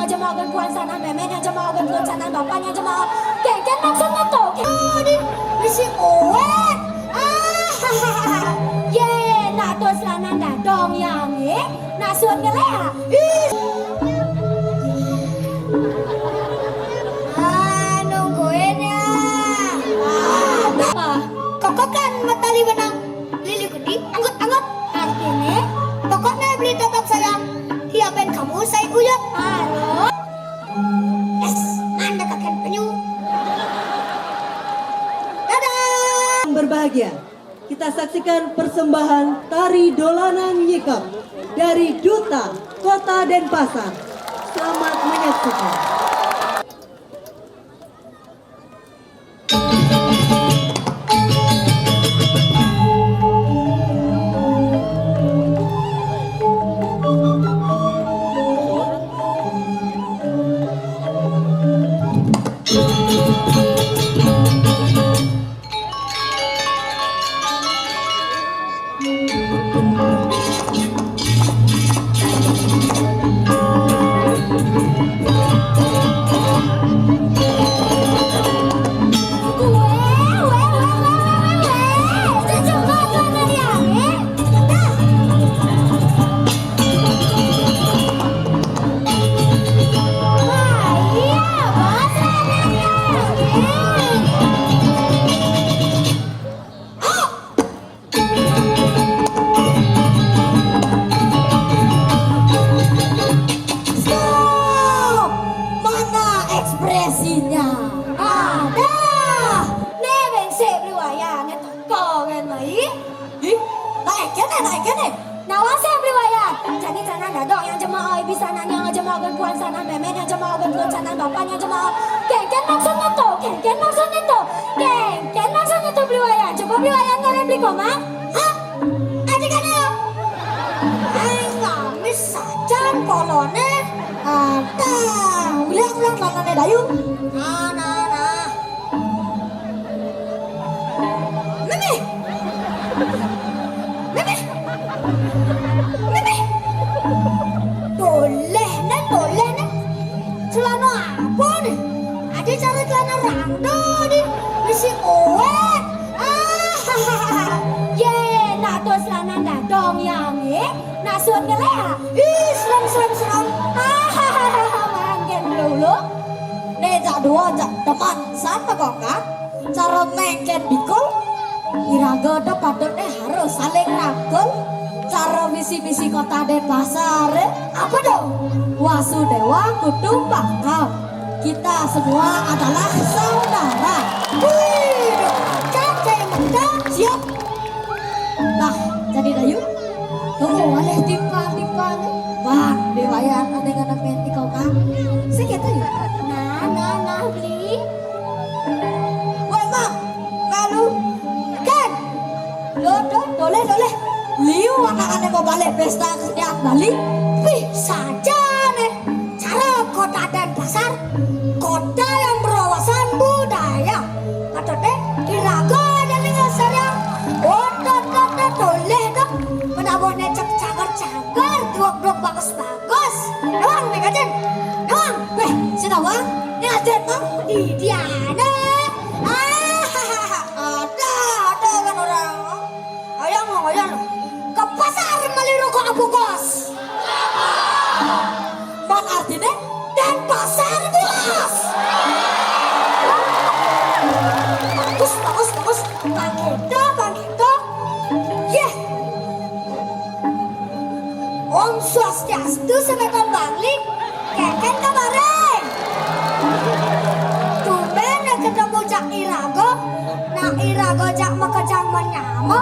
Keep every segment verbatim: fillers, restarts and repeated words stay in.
Jemaah gen puan sanan memen, yang jemaah gen puan sanan bapan, yang jemaah. Kéngkén maksudné to? Oh, di bisi uwét. Ah, yé, nak to selanan dadong yang, eh. Nak suut ngelé, ah. Ih. Ah, nungguin ya. Ah, apa? Kok kan matali benang. Lili Gundi, anggut, anggut. Artiné, pokokné Beli tetap sayang. Siapin kamu saya uyut. Halo. Yes, mantap kakek penyu. Dadah. Berbahagia, kita saksikan persembahan tari Dolanan Nyikep dari Duta Kota Denpasar. Selamat menyaksikan. Stop! Mana ekspresinya? Ada. Né béngsik Beli Wayan, né teka kan mai. Ih, naik kéné, naik kéné. Nawang sing Beli Wayan. Jani sanan dadong yang jemaah, ibi sanan yang jemaah gen puan sanan memen, yang jemaah gen puan sanan bapan, yang jemaah. Kéngkén maksudné to, kéngkén maksudné to. Kéngkén maksudné to Beli Wayan. Coba Beli Wayan ngarep Beli Komang. Hah? Ada kan ya? Aing lamis sajan poloné. Ada. Ulang, ulang, ulang, ulang, Dayu. Nah, nah, nah. Mémé. Mémé. Mémé. Toléh né, toléh né. Celana apa né? Ada cara celana rangda né. Bisi uwét. Ah, yé, nak to celana dadong yang, eh. Nak suut ngelé, ah. Ih, serem, serem, serem. Ah, manggen dulu. Né jak dua, jak teman. Sama kok, Kak? Cara mengken bikul, iraga da patutné harus saling rangkul. Cara misi-misi Kota Denpasar, eh? Apa to? Wasudewa Kutumpaka. Kita semua adalah saudara. Wih, cak, cak, cak. Siap. Nah, jadi Dayu. Tunggu, alih timpal-timpal. Wah, Beli Wayan ada ngadepin iko kan. Segitu ya. Nah, nah, nah, Beli. Woi, Mak, malu. Kan? Lo, lo, boleh, boleh. Liu anak-anak mau balik pesta kesenian Bali. Wih, saja né. Cara Kota Denpasar, kota yang berwawasan budaya. Patutné iraga jani nglestariang. Otot, otot, toléh to. Menawa né cek cagar-cagar, duwek-duwek bagus-bagus. Nawang, né Gajin. Nawang. Wéh, si Nawang, né Gajin mah di diana. Ah, ada, ada kan orang. Hayang, hayang. Ka pasar meli rokok abungkus. Man artiné Denpasar bungkus. Bagus, bagus, bagus. Bangkita, bangkita. Yéh. Om Swastiastu, semeton Bangli. Kénkén kabaré? Tumbén ketemu jak iraga. Nah, iraga jak makejang manyama.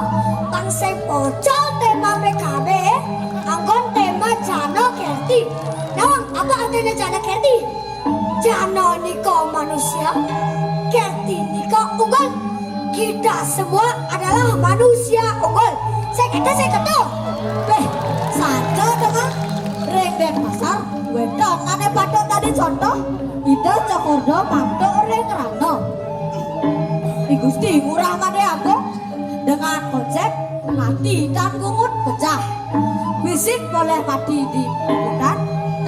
Bang sing pocol tema P K B, anggon tema Jana Kerti. Nawang, apa artiné Jana Kerti? Jana nika manusia, Kerti nika unggul. Kita semua adalah manusia unggul. Sing kéto, sing kéto. Béh, saja to, Kang. Ring Denpasar, wénten ané patut dadi contoh. Ida Cokorda mantuk ring rana. I Gusti Ngurah Madé Agung dengan konsep mati tan kungut pejah. Fisik boleh mati di hutan,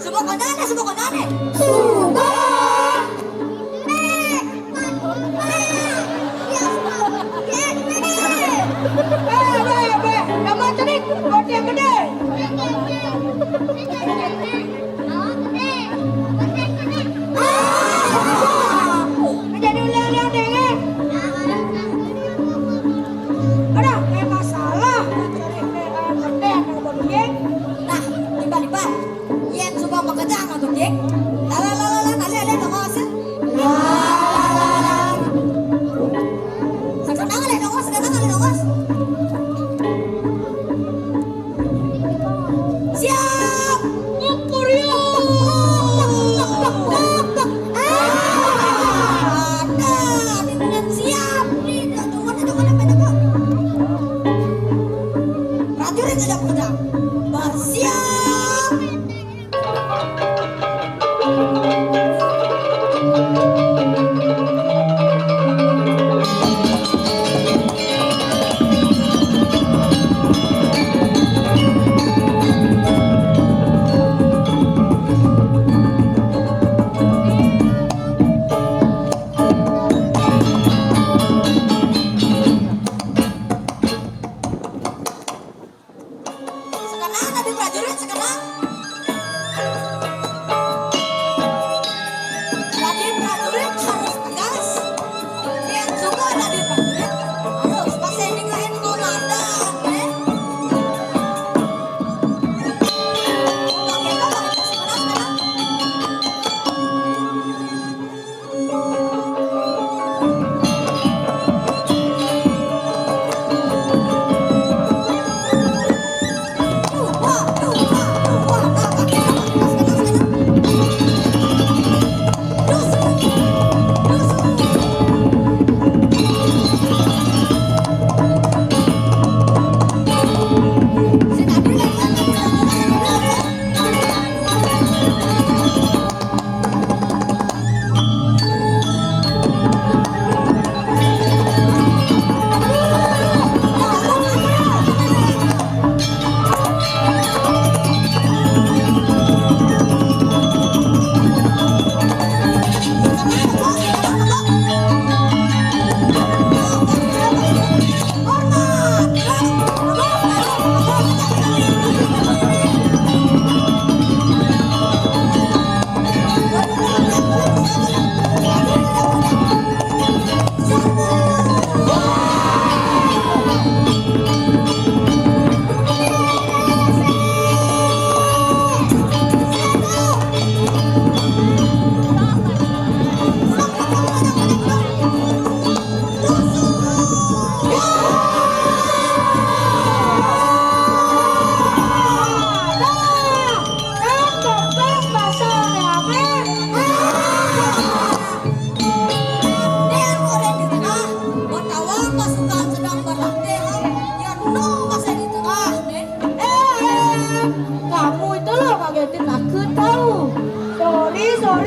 Suba kondane, suba kondane. Suba. Be, be, be. Be, be, be. Nama cerik, roti yang gede. Ah, jadi ulang-ulang deh. Ada, eh, masalah. Nah, tiba-tiba. Yen suba makadang atuh, Dik. Lah, lah, lah, lah, lah, tali, tali, tongos. Lah, lah, lah, lah. Sekarang tali, tongos, sekarang tali, tongos. Siap. Kukurio. Ah, ada, ini dengan siap nih. Jangan, jangan, jangan, jangan. Prajurit sudah bersiap.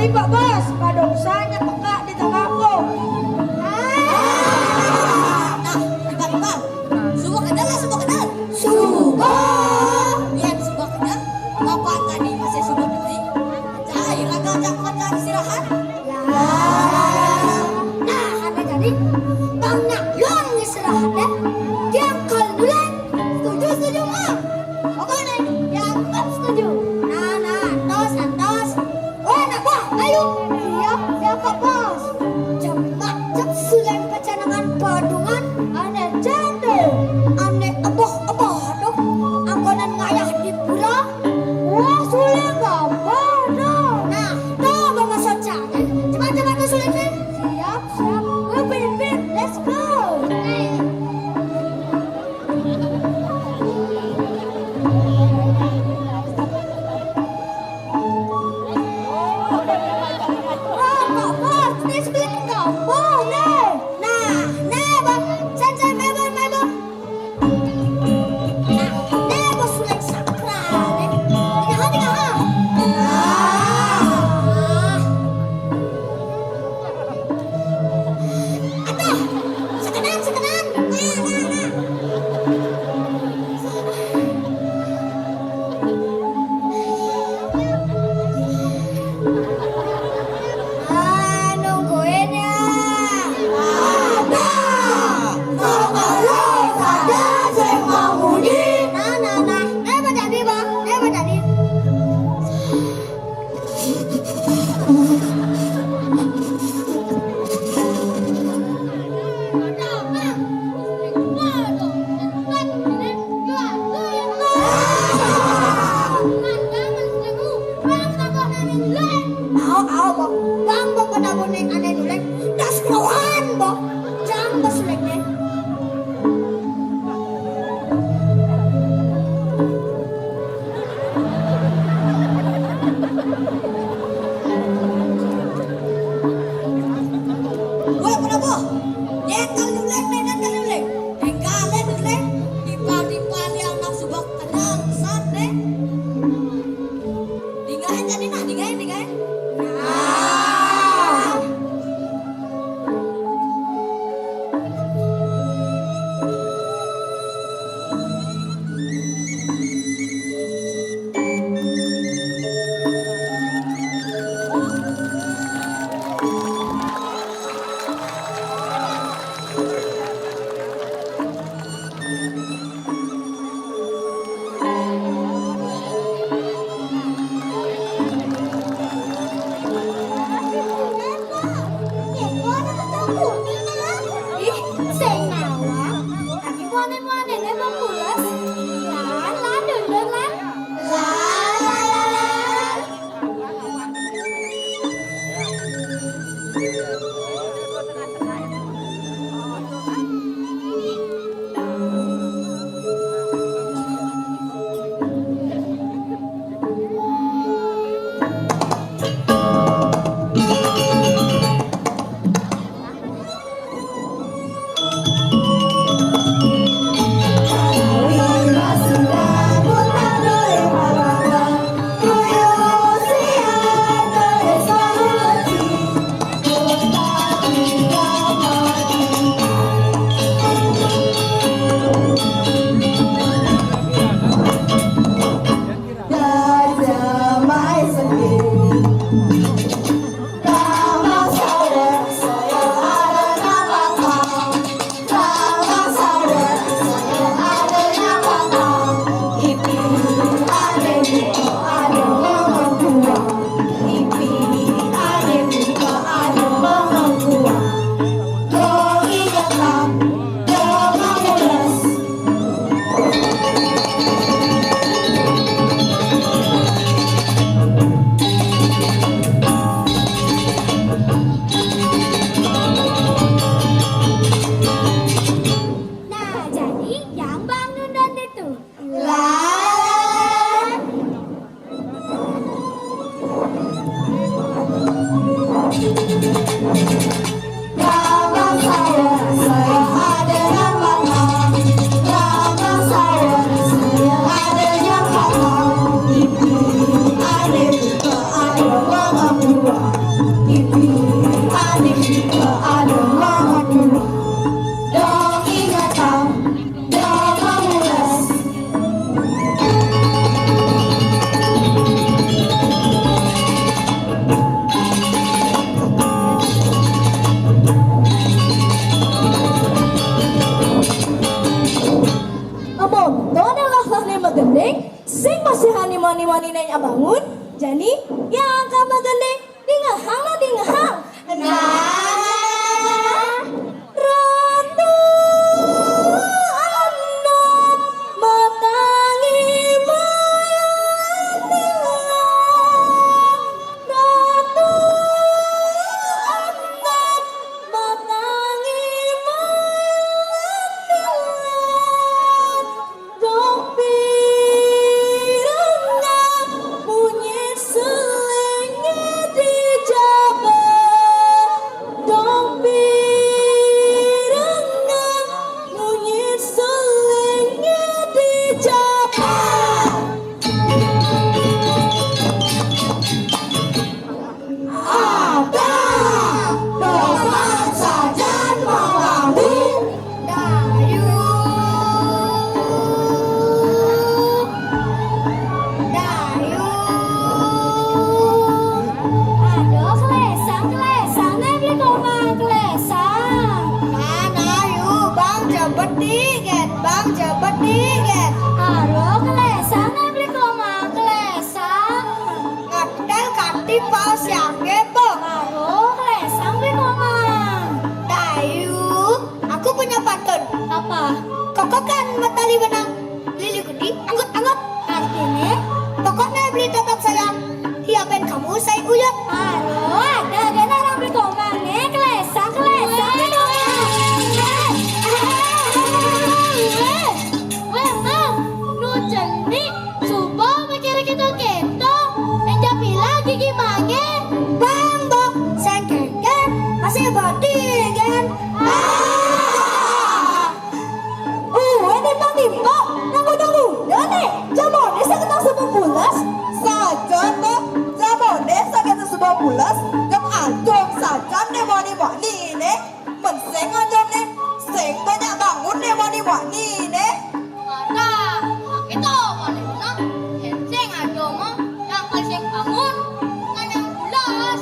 Pak Bos, pada usahanya peka di tengah kampung. Ah! Nah, tiba-tiba. Subuh kenal lah, subuh kenal. Subuh. Yang subuh kenal, bapak tadi masih subuh dulu. Cai raga cak makan istirahat. Lah. Nah, ada jadi. Bang nak luang istirahat deh. Dia kalau duluan. Setuju, setuju, Mak. Pokoknya, dia tetap setuju. Nah, nah, tos, tos. Wah, anak buah, ayo. Siap, siap, Pak Bos. Cemak cek sulan pacanangan padungan, ane jande, ane eboh-eboh, aduh, anggonan ngayah di pura. Wah, suling gambar, nah. Nah, tuh, Bang Soca. Cepat, cepat, tuh, suling, nih. Siap, siap. Wah, pin, pin, let's go. Nah, nah, Bang. Sen, sen, main, main, main, Bang. Nah, nah, Bos, sudah sakral, eh. Tiga ha, tiga ha. Ah. Aduh, sekenan, sekenan. Nah, nah, nah. Ah, nungguin ya. Ada. Kalau saja saya mau mudik. Nah, nah, nah. Nah, Pak Jadi, Bang. Nah, Pak Jadi. Au, au, Bang. Bang, Bang, kena kuning aneh dulek. Das kerohan, Bang. Jang besuleknya. Woi, penabuh. Nyetel dulek, nyetel dulek. Tinggalin dulek. Tiba-tiba liang nang subak tenang, san, deh. Dingain tadi nah, dingain, dingain. Nah. Ih, sing ngawak. Lagi muanen-muanen, eh, mau pules. Lan, lan, dun, dun, lan. Lan, lan, lan, lan. Nah, jadi yang bangun dan itu. Lah. Angka magending, dingehang lah, dingehang. Nah, Ratu Anom matangi mayantilan. Ratu Anom matangi mayantilan. Dong pirengang munyi selenge di jaba. Dong pirengang munyi selenge di jaba. Ada, dopat sajan malambu. Dayuh. Dayuh. Aduh, kelesang, kelesang, nih beli komang, kelesang. Mana yu, Bang, cepet dikit, Bang, cepet dikit. Aduh, kelesang, nih beli komang, kelesang. Ngetel kati pau siang kepo. Aduh, kelesang beli komang. Dayuh, aku punya pantun. Apa? Kokokan matali benang, lili gudi, anggut-anggut. Artinya? Pokoknya beli tetap sayang, hiapen kamu saya uyut. Aduh, ada, ada orang beli komang nih, kelesang, kelesang beli komang. Weh, weh, weh, weh, weh, Mang, nu cenik. Suba mikir keto-keto, enjapila gigi mange. Bang, Bok, sengkeken, masih bodi, kan? Ah! Uwe timpang-timpang, nang udah muda nih, jamone sakitar sembilan belas. Saja, Bok, jamone sakitar sembilan belas, jam antum saja nih, wani-wani nih. Mén sing anjom né, sing banyak bangun né wani-wani né. Mata, makéto paling nah, yén sing anjom mah, yang paling sing bangun, kan yang pulas.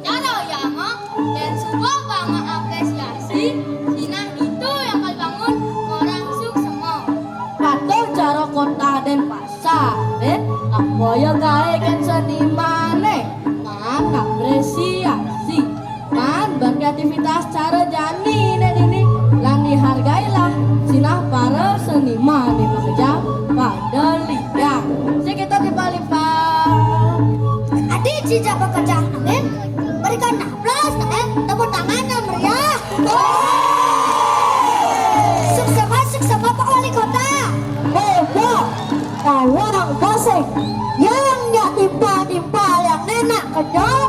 Cara ya mah, yén suba banget apresiasi, sinah itu yang paling bangun, orang sing semua. Patuh cara kota dan pasar, deh, apa ya gaé kan seniman né, kan apresiasi. Kan berkreativitas cara jani né dini, lan dihargailah sinah para seniman di pekerja pada liang. Sik kita tiba-tiba. Adi cija pekerja angin, berikan aplaus, eh, tepuk tangan yang meriah. Suksema, suksema Pak Wali Kota. Monggo, tawang basing, yang nyak timpal-timpal yang nenak kenyal,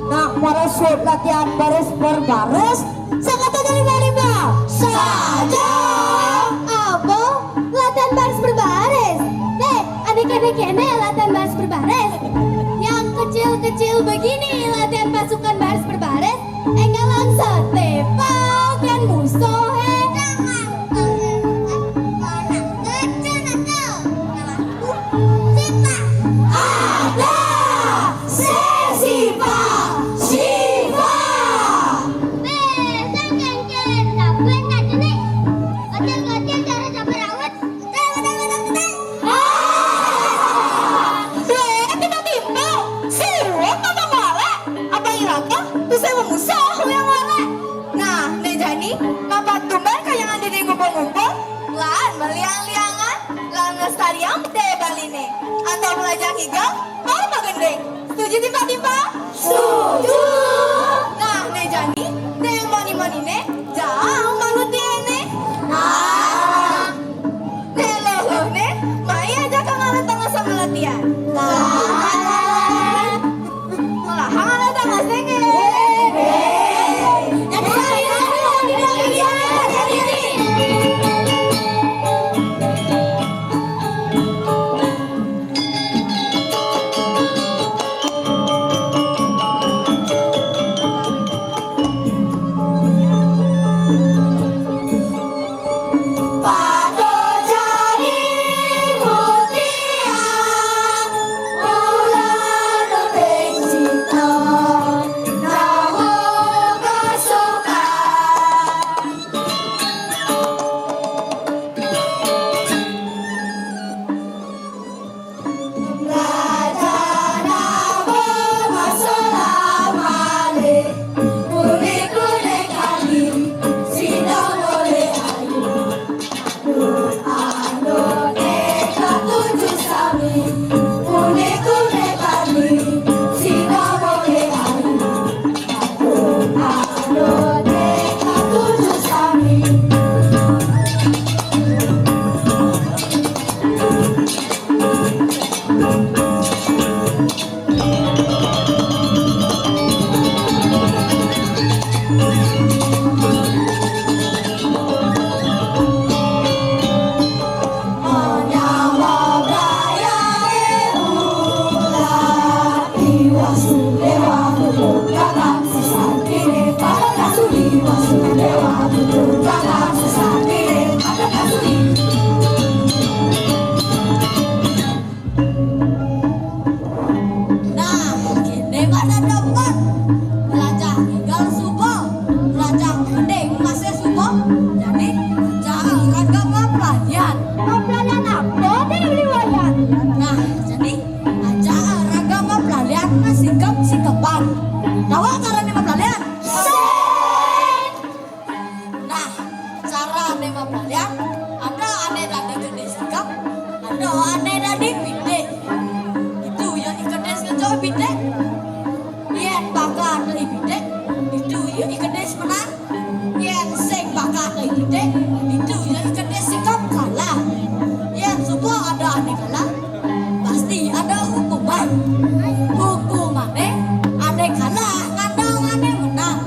nak meresut latihan baris per baris, sangkatan dari lima. Saja. Apa? Latihan baris per baris? Deh, ané kéné-kéné latihan baris per baris. Yang kecil-kecil begini latihan pasukan baris per baris. Énggal langsung tepok kan musuh, hé. Jangan, jangan, jangan, jangan, jangan. Ada, Sipa, Sipa. Weh, sangkengkeng, tak pernah jenik. Kecil-kecil cara campur rawit. Kecil, kecil, kecil, kecil. Ah. Weh, tiba-tiba, sirup apa ngorek? Apa ilaka? Bisa memusuh yang ngorek. Nah, né jani, mapat tumbar kayangan dini ngumpul-ngumpul, lan maliang-liangan, lan ngelestariang budaya Baliné. Atau melajang higang, mau magending. Setuju timpal-timpal? Setuju. Nah, né jani, né moni-moniné, jang malu tiéné. Nah. Né luluh-luluhné, mai aja ka ngaran tangah sama latihan. Lah. Malah ngaran tangah sengit. Ada dapat belajar tinggal subuh, belajar mending masih subuh. Jadi, cara ragam pelarian. Pelarian apa dia beli wayan? Nah, jadi, aja ragam pelarian sikap-sikapan. Tahu cara ni pelarian? Nah, cara ane mapelalian, ada ane dadi gede sikap, ada ane dadi pite. Itu yang ikedes ngejo pite. Yen bakal dadi pite, itu yang ikedes menang. Yen sing bakal dadi pite, itu yang ikedes sikap kalah. Yen suba ada ane kalah, pasti ada hukuman. Hukumane, ane kalah, ngandang ane menang.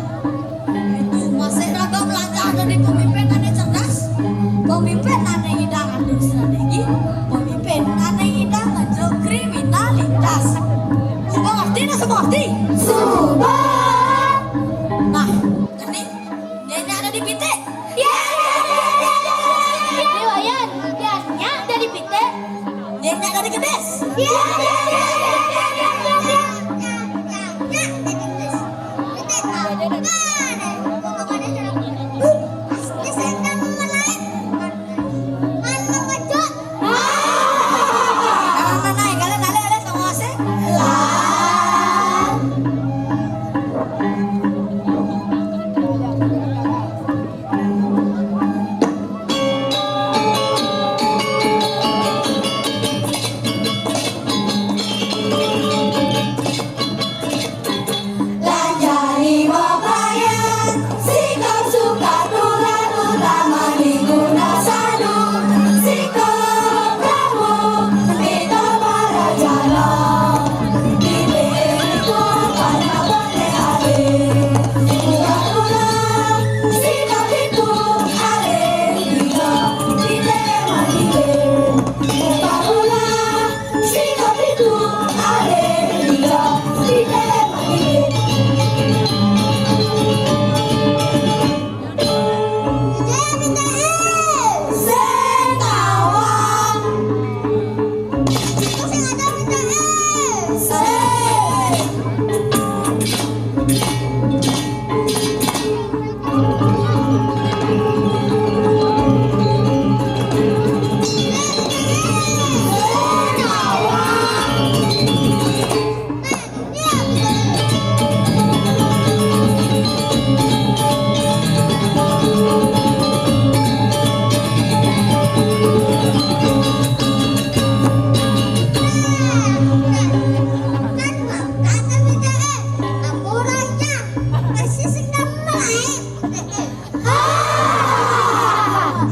Itu masih raga belajar dari pemimpin ane cerdas, pemimpin ane idang adu strategi, pemimpin ane idang adu kriminalitas. Semua ngerti, nah, semua ngerti? Sudah. Nah, ini, dia ada di pitik. Ya, ya, ya, ya, ya, ya. Ini Wayan, dia ada di pitik. Dia ada di kedis. Ya, ya, ya, ya, ya, ya, ya, ya.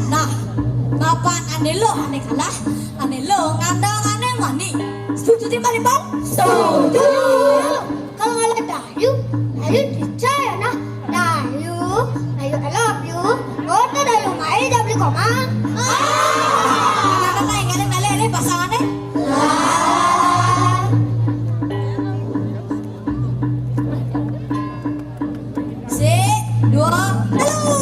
Nah, kapan ane lo ane kalah, ane lo ngandang ane mani. Setuju timbal-timbal? Setuju. Kalau ngalah Dayu, Dayu dicaya nah. Dayu, Dayu I love you. Oh, tuh Dayu mai jam beli koma. Ah. Nah, nah, nah, nah, ini, ini, ini pasangannya. Sik, dua, telu.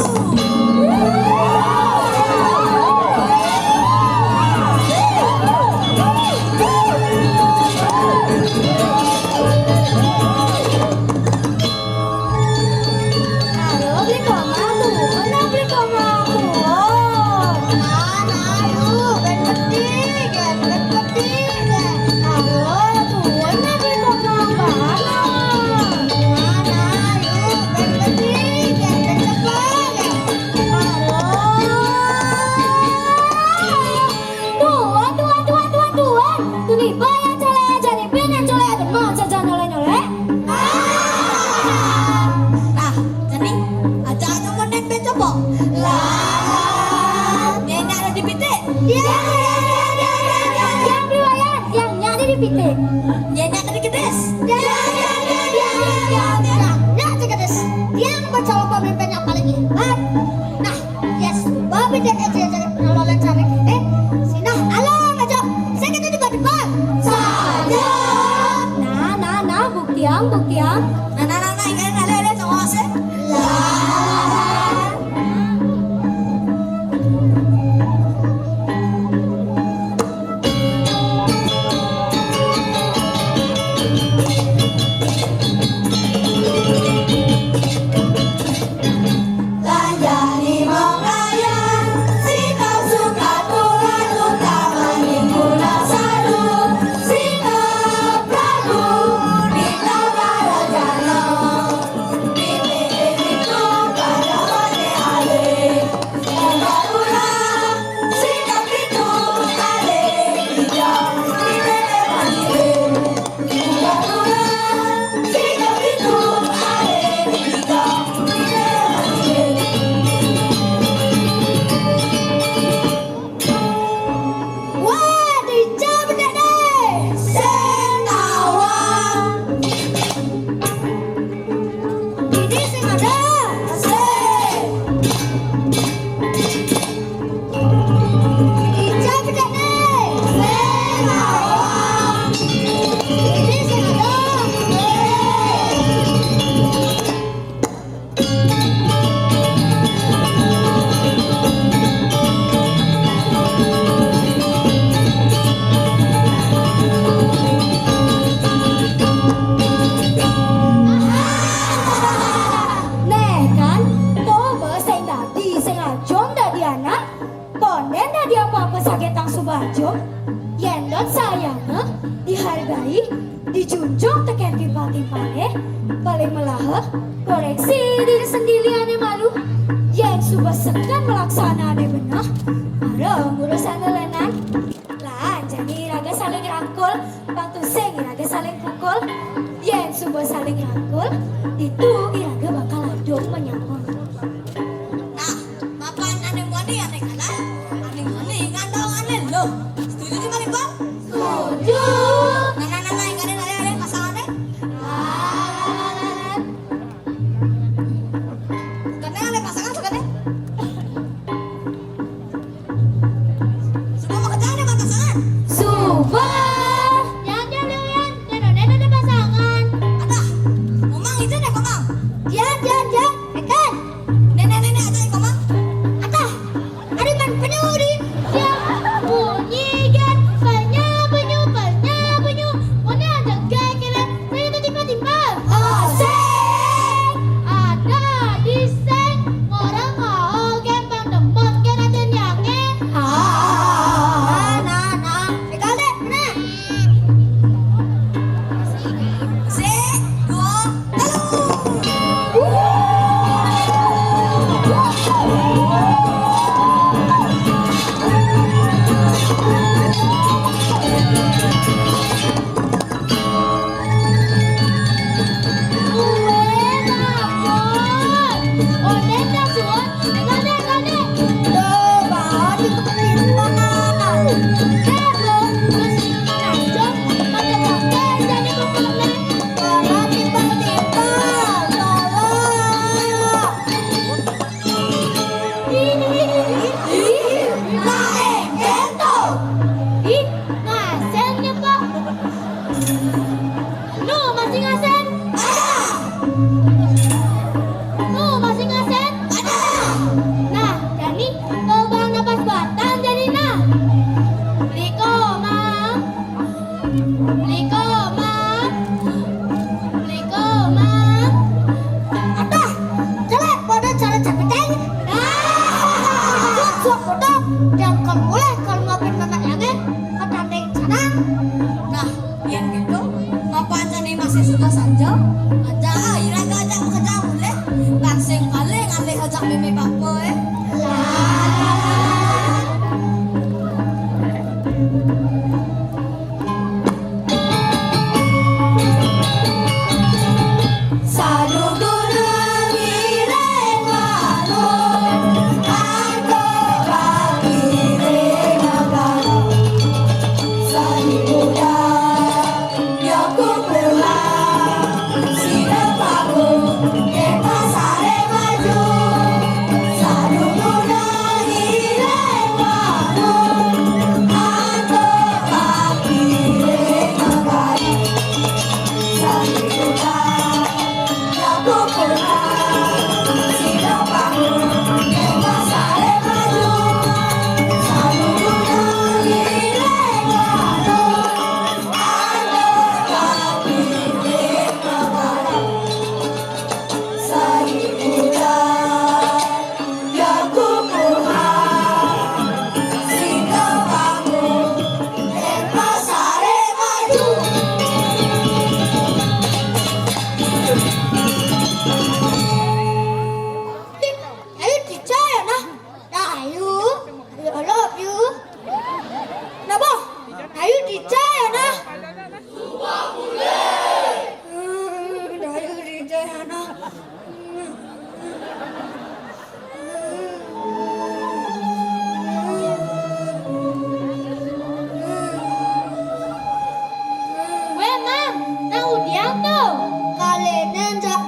Halo, beli koma, turun, beli koma, turun. Mana, ayo, ben pedih, ben pedih. Tuan, tuan, tuan, tuan, tuan. Tuni bayang colek aja nih, pengen colek aja. Mau jajan nyolek-nyolek? Nah, jadi, aja-aja mau neng becoba. Lah, nyenyakne di pitik. Dia, dia, dia, dia, dia, dia, dia. Yang riwayat, yang nyenyakne di pitik. Nyenyakne di kedis. Dia, dia, dia, dia, dia, dia, dia. Nah, nyak di kedis. Yang bercalon pemimpin yang paling hebat. Nah, yes, babi dek aja jadi pengelola cara gini. Sinah, alah, aja. Saya kita tiba-tiba. Saja. Nah, nah, nah, buktian, buktian. Nah, nah, nah, nah, ini ada, ada, ada, sama saya. Lah. Timpalé, paling melahé, koréksi diri sendiri ané malu. Yén suba seken melaksana ané beneh, mara ngurus ané lénan. Lah, jani iraga saling rangkul, pang tusing iraga saling pukul. Yén suba saling rangkul, ditu iraga bakal adung menyama. Nah, mapan ané muani ané kalah, ané muani ngandong ané luh. Setuju timpal-timpal? Setuju. Nah, nah, nah, nah, ikané, nah, nah, nah, pasangané. Nah, nah, nah, nah, nah. Kéné ané pasangan, kéné. Suba makejang ané pasangan. Suba. Yan, yan, yan, yan. Yan, yan, yan, yan, pasangan. Adah, Komang, itu nih, Komang. Yan, yan, yan. Ékan. Nénék, nénék, aja, Komang. Adah, ari man penyu di. Ya, bunyi, gan. Penyu, penyu, penyu, penyu. Mana ada gak kira? Saya tadi timpal-timpal. Oseng. Ada di seng. Orang mau gampang demot ke Raden Yange. Ah, nah, nah. Ékal deh, nah. Sik, dua, telu. Ih, nah, éngkén to. Ih, ngasén nyén, Pak. Nu masih ngasén? Ada. Nu masih ngasén? Ada. Nah, jani lobang napas batang jadina. Beli komang. Beli komang. Beli komang. Atah, jelek pada cara capiteng. Nah, suap bodoh, jangkang boleh kalau ngapin mamat yange, petanding sana. Nah, yén gitu, mapan jani masih suka saja. Aja, ira aja kerja boleh. Kan sing paling alih aja mimi papa, eh. Ayo dicaya nah. Nah, ayo. Ayo, I love you. Napa? Ayo dicaya nah. Hmm, ayo dicaya nah. Wéh, Mang, nang udiang to? Kalénan cak